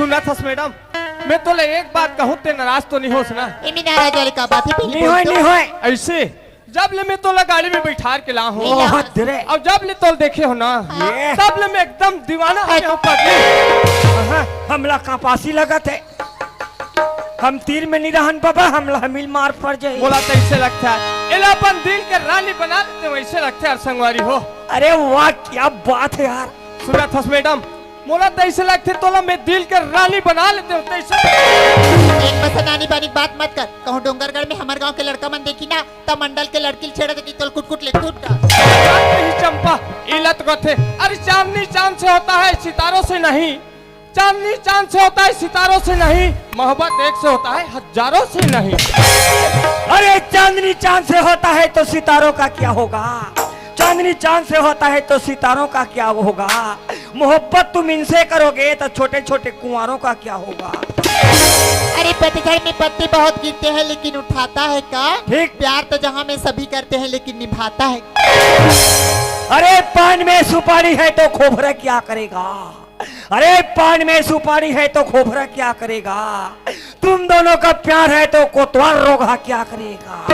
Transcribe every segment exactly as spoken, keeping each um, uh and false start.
सुनत हस मैडम, मैं तोला एक बात कहूँ, ते नाराज तो नहीं होस ना? एमे नाराज वाले का बात हे, पहले नहीं बोल होय, तो। नहीं होय। ऐसे, जब ले मैं तोला गाड़ी में बैठार के ला हूँ, नहीं ला। बहुत धीरे। और जब ले तोला देखे हूँ ना, हाँ। ये। तब ले मैं एकदम दीवाना हो गया हूँ पगली। हाँ, हमला कापासी लगत हे। हम तीर में नहीं रहन बाबा, हमला हमील मार पड़ जाही। मोला तो ऐसे लगता है, एला अपन दिल के रानी बना लेते हैं, वैसे लगता है यार संगवारी हो। अरे वाह, क्या बात है यार। सुनत हस मैडम, मोला तो ऐसे लगथे, तोला मैं दिल के रानी बना लेते हो, तैसे। एक बस नानी बानी बात मत कर। कहूँ डोंगरगढ़ में हमर गांव के लड़का मन देखी ना, त मंडल के लड़की ल छेड़त कि तोल कुट कुट ले कुट का। नहीं चंपा, इला तो कथे, अरे चांदनी चांद से होता है, सितारों से नहीं। चांदनी चांद से होता है, सितारों से नहीं। मोहब्बत एक से होता है, हजारों से नहीं। अरे चांदनी चांद से होता है तो सितारों का क्या होगा? चांदनी चांद से होता है तो सितारों का क्या होगा? मोहब्बत तुम इनसे करोगे तो छोटे छोटे कुंवारों का क्या होगा? अरे पतझड़ में पत्ते बहुत गिरते हैं लेकिन उठाता है का? ठीक। प्यार तो जहाँ में सभी करते हैं लेकिन निभाता है। अरे पान में सुपारी है तो खोबरा क्या करेगा? अरे पान में सुपारी है तो खोबरा क्या करेगा? तुम दोनों का प्यार है तो कोतवाल रोगहा क्या करेगा?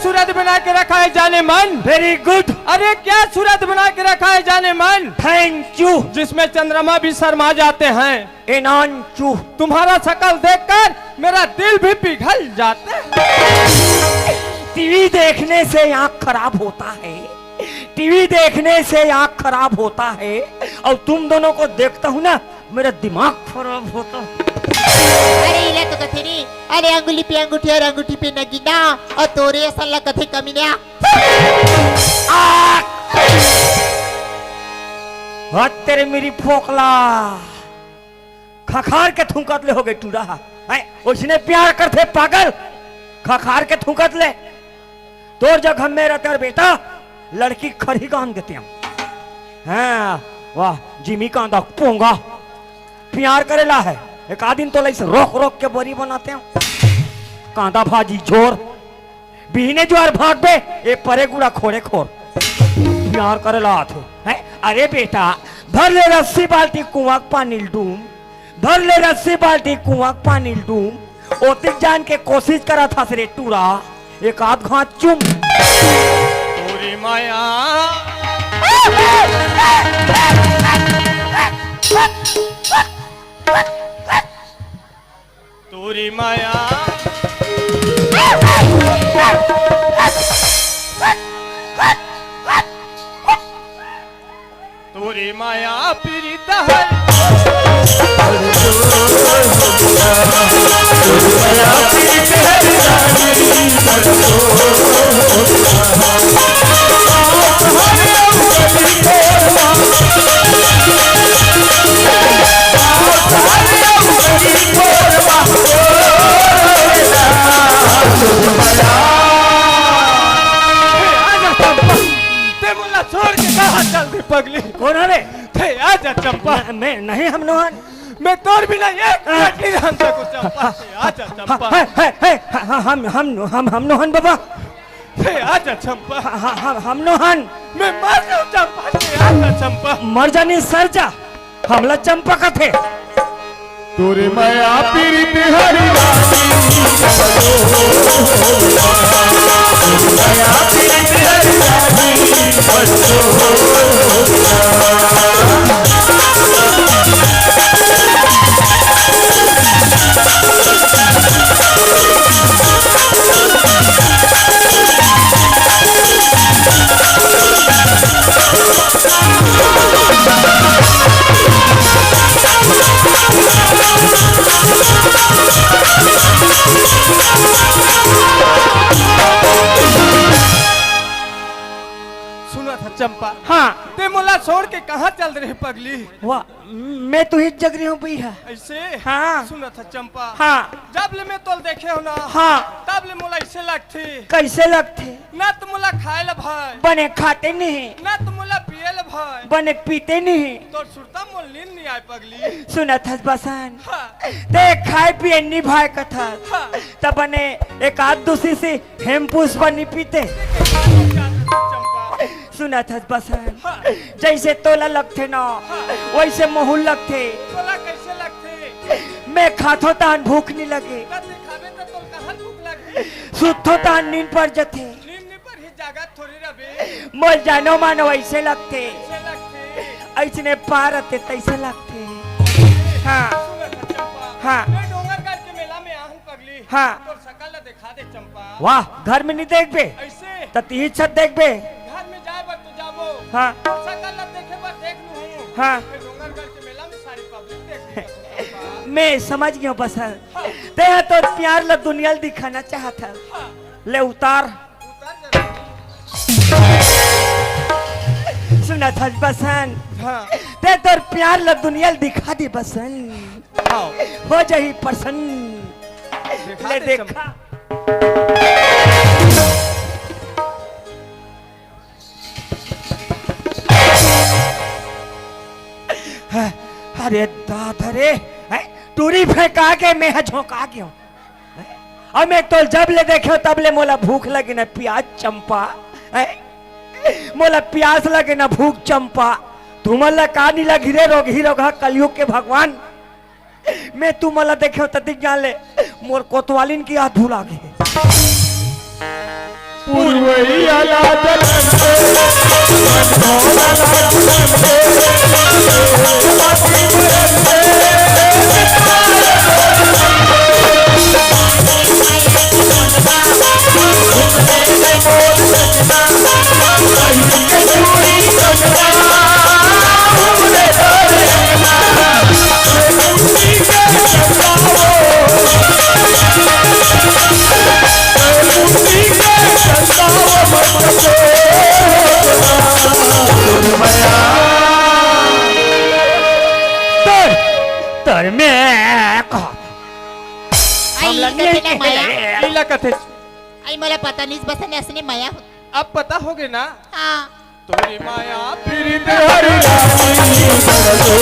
सूरत बना के रखा है जाने मन। Very good। अरे क्या सूरत बना के रखा है जाने मन। Thank you। जिसमें चंद्रमा भी शर्मा जाते हैं। एनांचू। तुम्हारा शकल देखकर मेरा दिल भी पिघल जाता है। टीवी देखने से आंख खराब होता है, टीवी देखने से आंख खराब होता है, और तुम दोनों को देखता हूँ ना, मेरा दिमाग खराब होता है। अरे इला तो कथे रे, अरे अंगुली पे अंगूठी और अंगूठी पे नगीना, और तोरे असन ला कथे कमीना। आ! हट तेरे मेरी फोकला। खखार के थूकत ले होगे टूरा हा। हैं, ओइसने प्यार करथे पागल, खखार के थूकत ले। तोर जगह में रहते बेटा, लड़की खरही गान देते हम। हाँ, वाह, जिमी कांदा पोंगा। प्यार करे ला है, एक आध दिन तोला इसे रोक रोक के बरी बनाते हम। कांदा भाजी झोर, बिहने जुआर भाग बे, ए परे गुड़ा खोरे खोर। प्यार करे ला आथे। हैं? अरे बेटा, धर ले रस्सी बाल्टी कुआं के पानी ल डूम, धर ले रस्सी बाल्टी कुआं के पानी ल डूम, ओतिक जान के कोशिश करत हस रे टूरा, एक आध घात चुम। तोरी माया। तोरी माया। तोरी माया पीरित हर। ते मोला छोड़ के कहाँ चल दे पगली? कौन हवे? ते आजा चंपा। न-, मैं नहीं, हम नोहन। मैं तोर बिना एक आ। मिनट नहीं रह सकूं चंपा। ते आजा चंपा। है, है, है, ह-, ह-, हम, हम, हम, हम नोहन बाबा। ते आजा चंपा। ह-, ह-, ह-, हम नोहन। मैं मर जाऊं चंपा, ते आजा चंपा। मर जानी सर जा, हमला चंपा कथे। तोरे मया पीरित हरि रानी। मया पीरित हरि रानी। सुनत हस चंपा। हाँ। ते मोला छोड़ के कहाँ चल रहे पगली? वाह, मैं तो ही जग रही हूँ भैया। ऐसे? हाँ। सुनत हस चंपा। हाँ। जब ले मैं तोल देखे हो ना, हाँ। तब ले मोला ऐसे लगथे। कैसे लगथे? ना तो मोला खाए ला भाई। बने खाते नहीं। ना तो मोला पिए ला भाई। बने पीते नहीं। तोर सुरता मोल नींद नहीं आए पगली। सुनत हस बसन। हाँ। ते खाए पिए नहीं भाई कथस। हाँ। तब बने एक आध दूसरी से हेमपुष्पा नहीं पीते। चंपा। सुनत हस बसन। हाँ। जैसे तोला लगथे ना, हाँ। वैसे महूल लगथे। तोला कैसे मैं खाथो तान भूख नहीं लगे। कति खाबे त तोर कहाँ भूख लगे? सुतथो तान नींद पर जथे। नींद नहीं पर ही जागत थोड़ी रबे। मोर जानो मानो ऐसे लगथे। ऐसे लगथे। ऐसने पार आते तैसे लगथे। हाँ। सुन न चंपा। हाँ। मैं डोंगरगढ़ के मेला में आहन पगली। हाँ। तोर सकल ला देखा दे चंपा। वाह, घर में नहीं देखबे? ऐसे? त तिही छत देखबे? घर में जाए बर तो जाबो। हाँ। सकल ला देखे बर देख लूँ हूँ। हाँ। मैं डोंगरगढ़ के मेला में सारी पब्लिक देख लूँ। मैं समझ गयो बसंत। हाँ। तेहा तोर प्यार ला दुनिया ल दिखाना चाहत हस। हाँ। ले उतार। उतार जरा। सुनत हस बसंत। हाँ। ते तोर प्यार ला दुनिया ल दिखा दे बसंत। हाँ। हो जाही पसंद। दिखा ले दे देखा। अरे दादा रे, हैं? टूरी फेंका के मैं ह झोंका गयो। हैं? अब मैं तो जब ले देखे तब ले मोला भूख लगे ना प्यास चंपा, हैं? मोला प्यास लगे ना भूख चंपा। तुमन ला का नहीं लगी रे रोगही रोगहा कलयुग के भगवान। मैं तुमन ला देखे त दिख जान ले, मोर कोतवालिन के याद भुला गे। पुरवैया ला जलंदे, मनमोहन ला जलंदे, तोर, तोर में कहा। आई, हमला ई कथे नहीं ना माया। इला कथे। आई, मोला पता नहीं, बस ने असने माया हो। अब पता होगे ना? हाँ। तोरी माया प्रीत हर रानी बरसो।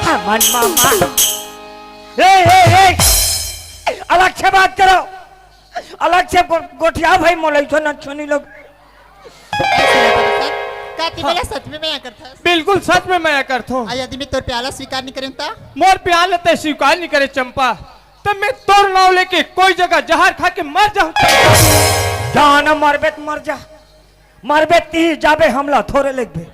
हमन मामा। ए, ए, ए, अलग से बात करो, अलग से गो-, गोठिया भाई, मोला इथो न छुनी लोग। ऐसे ना करो सर। का ती हाँ। मोला सच में मया करथस? बिल्कुल सच में मया करथो। आ यदि मैं तोर प्यार ला स्वीकार नहीं करें ता? मोर प्यार ला ते स्वीकार नहीं करे चंपा, त मैं तोर नाव लेके कोई जगह जहर खा के मर जाऊं। जा ना मरबे त मर जा, मरबे ती जाबे हमला थोरे लेगबे।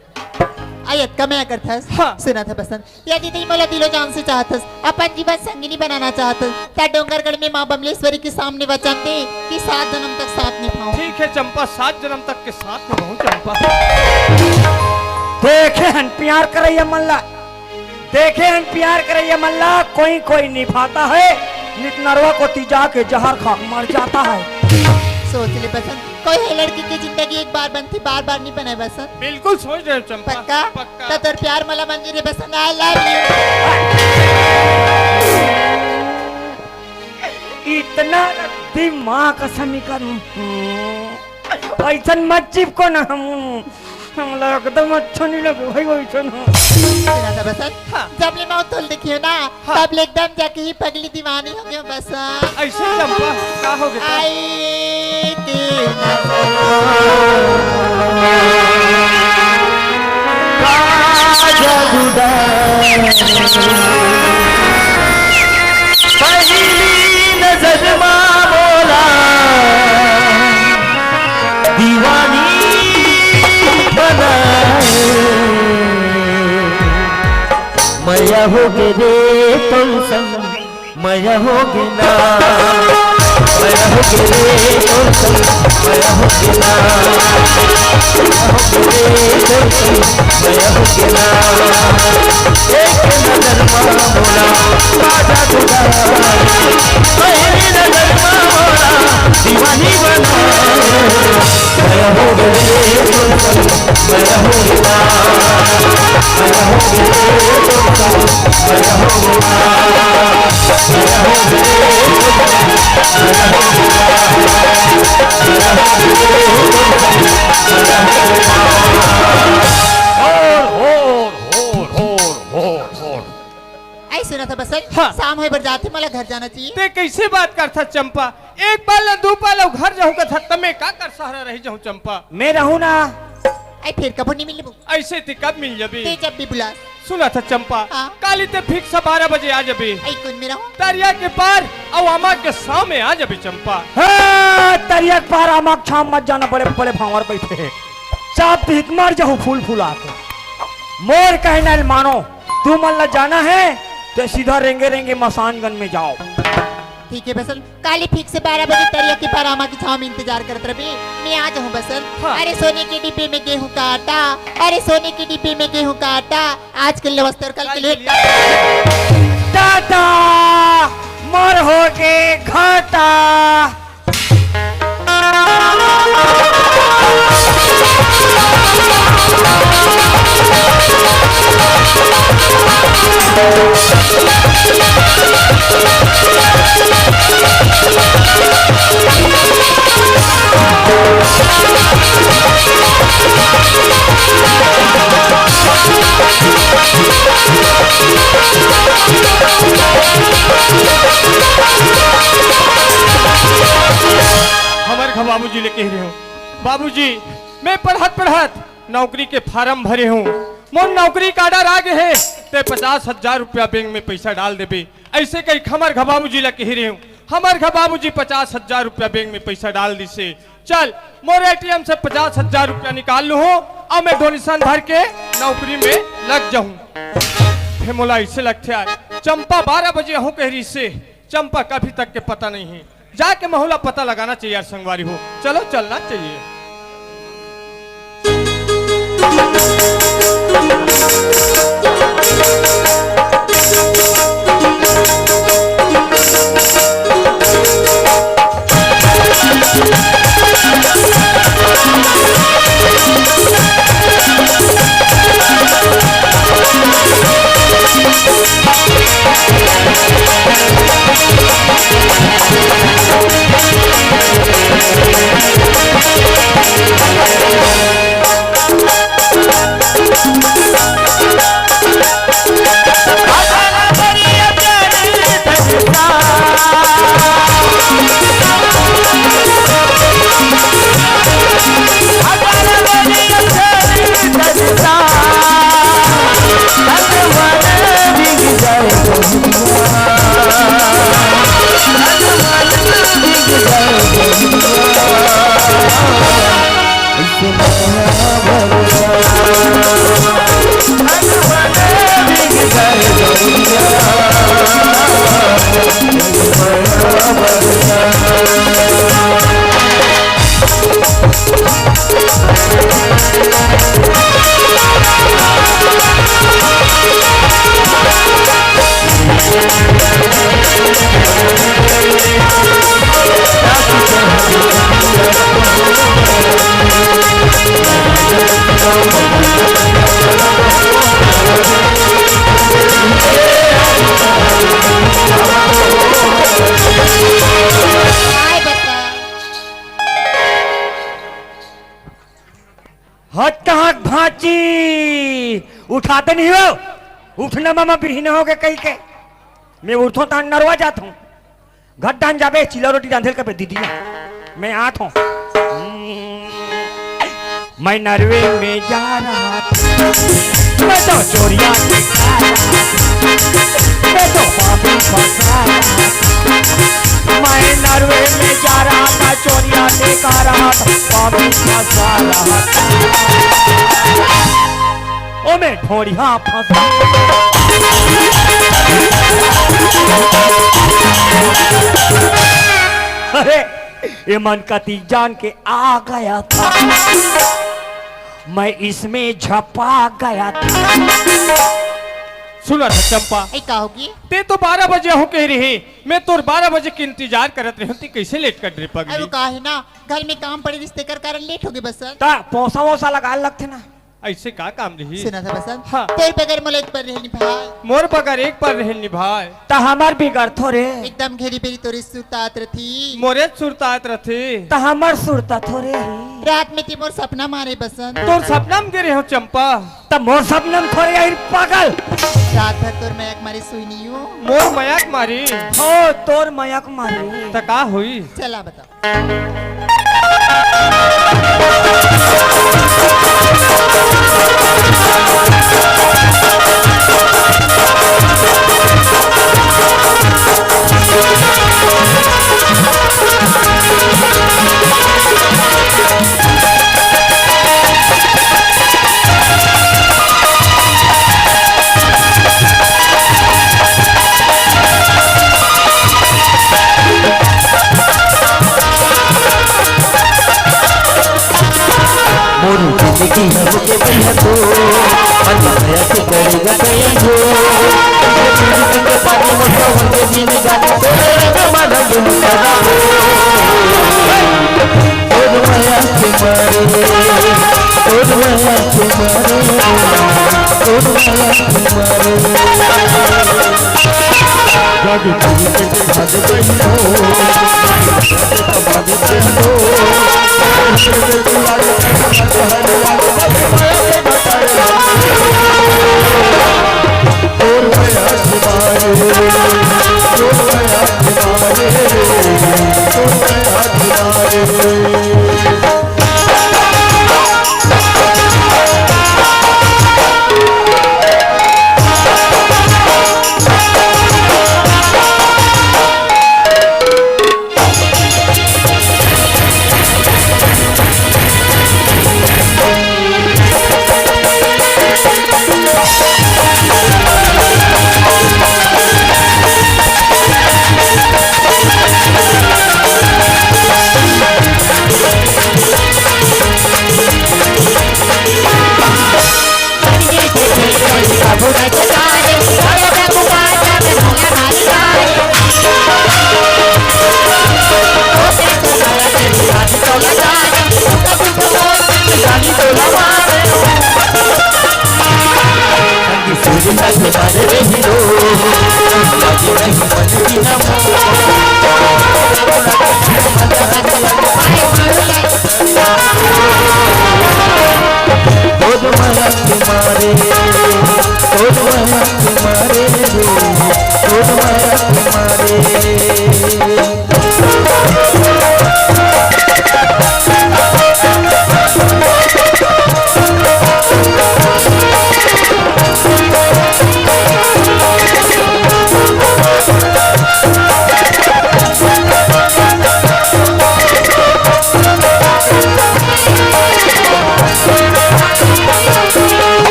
आ यतका मया करथस? हाँ। सुनत हस बसंत, यदि तैं मोला दिलो जान से चाहथस, अपन जीवन संगिनी बनाना चाहथस, त डोंगरगढ़ में माँ बमलेश्वरी के सामने वचन दे कि सात जन्म तक साथ निभाऊं। ठीक है चंपा, सात जन्म तक के साथ निभाऊं चंपा। देखे हन प्यार करैया मन ला, देखे हन प्यार करैया मन ला, कोई कोई निभाता है, नित नरवा कोती जाके जहर खा के मर जाता है। सोच ले बसंत, कोई है लड़की की जिंदगी एक बार बनती, बार बार नहीं बने बसंत। बिल्कुल सोच रहे हो चंपा। पक्का? पक्का। त तोर प्यार मला मंजूर है बसंत, I love you। इतना दिमाग का समीकरण, हम्म, ऐसन मत चिपको ना हम, हमला एकदम अच्छा नहीं लगे भाई वैसन हो। सुना था बसंत, हाँ। जब ले मैं उतल देखियो ना, हाँ। तब ले एकदम जाके ही पगली दीवानी हो गयो बसंत। ऐसे चंपा, का हो गया? आई तेरी नजर। का जादू डाल। पहली नजर मा मोला दीवानी बनाए। मया हो गे रे तोर संग, मया हो गे ना, मया हो गे रे तोर संग, मया हो गे ना, मया हो गे रे तोर संग, मया हो गे ना। एक नजर मा मोला का जादू डाल, पहली नजर मा मोला दीवानी बना। मया हो गे रे तोर संग, मया हो गे ना, मया हो गे रे तोर संग, मया हो गे ना, मया हो गे रे तोर संग, मया हो गे ना, मया हो गे रे तोर संग, मया हो गे ना। और हो हाँ। शाम होय बर जाथे, मोला घर जाना चाहिए। ते कइसे बात करथस चंपा? एक पल न दू पल अउ घर जाहूं कथस त मैं काकर सहारा रहि जाहूं चंपा? मैं रहूं ना। अई फेर कभू नइ मिलबो। अइसे ते कब मिल जबे? ते जब भी बुलास। सुनथस चंपा, हाँ। काली ते fix बारह बजे आ जबे। अई कोन में रहूं? तरिया के पार अउ आमा के छांव में आ जबे चंपा। हाँ, तरिया के पार आमा के छांव मत जाना, बड़े बड़े भांवर बइठे हे। चाप पीत मर जाहू फूल फुला के। मोर कहना ल मानो, तुमन ला जाना हे त सीधा रेंगे रेंगे मसानगंज में जाव। ठीक हे बसंत, काली fix बारह बजे तरिया के पार आमा के छांव में इंतजार करत रबे, मैं आ जाहूं बसंत। हाँ। अरे सोने के डिब्बे में गेहूं का आटा, अरे सोने के डिब्बे में गेहूं का आटा, आज के लिए वस्त्र कल के लिए टाटा, मोर होगे घाटा। हमर घर बाबूजी ले कहे रहेंव, बाबूजी, मैं पढ़त पढ़त नौकरी के form भरे हंव, मोर नौकरी के order आ गे हे, ते पचास हजार रुपया बैंक में पइसा डाल देबे। अइसे कहिके हमर घर बाबूजी ला कहे रहेंव, हमर घर बाबूजी पचास हजार रुपया बैंक में पइसा डाल दिस हे। चल, मोर ATM से पचास हजार रुपया निकाल लूहूं अउ मैं donation धर के नौकरी में लग जाहूं। फेर मोला अइसे लगथे यार, चंपा बारह बजे आहूं कहे रिहिस हे, चंपा कभी तक के पता नइ हे। जाके महूं ला पता लगाना चाहिए यार संगवारी हो, चलो चलना चाहिए। हट कहाँ भांची? उठाते नहीं हो, उठना मामा बिरहिना हो गए कहीं के। मैं उठो तान नरवा जात हूँ। घर डान जाबे, चिल्ला रोटी रांधेल कबे दीदी। मैं आत हूँ। मैं नरवे में जा रहा था, मैं तो चोरिया के खा रहा था, मैं तो पापी फंसा रहा था। मैं नरवे में जा रहा था, चोरिया के खा रहा था, पापी फंसा रहा था। ओ मैं ढोड़िया फंसा। अरे, ये मन कती जान के आ गया था, मैं इसमें झपा गया था। सुनथस चंपा, ए, का होगे? ते तो बारह बजे आहूं कहे रहे, मैं तोर बारह बजे के इंतजार करत रहेंव, ते कइसे लेट कर रे पगली? अरे, का हे ना, घर में काम पड़े रिहिस तेकर कारण लेट होगे बस। त पोसा वोसा लगा लगथे ना। अइसे का काम रही? सुनथस बसंत? हाँ। तोर बगर मोला एक पल रहेल निभाय। मोर बगर एक पल रहेल निभाय। त हमर बिगड़थो रे। एकदम घेरी बेरी तोरे सुरतात रथी। मोरे सुरतात रथी। त हमर सुरतथो रे। रात में ते मोर सपना मारे बसंत। तोर सपना में गे रहेंव चंपा। त मोर सपना में थोरे आही पागल। रात भर तोर मया के मारे सुई नइ हो। मोर मया के मारे? हो, तोर मया के मारे। त का होई? चला बता। मोर जिंदगी हमके भैया तो, मन भैया के करेगा कहीं हो। ये जिंदगी के पानी में तो उनके जीने जाने तो मेरा जमाना गुम करा हो। तोर मया के मारे, तोर मया के मारे, तोर मया के मारे।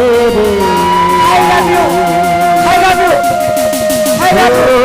I love you. I love you. I love you.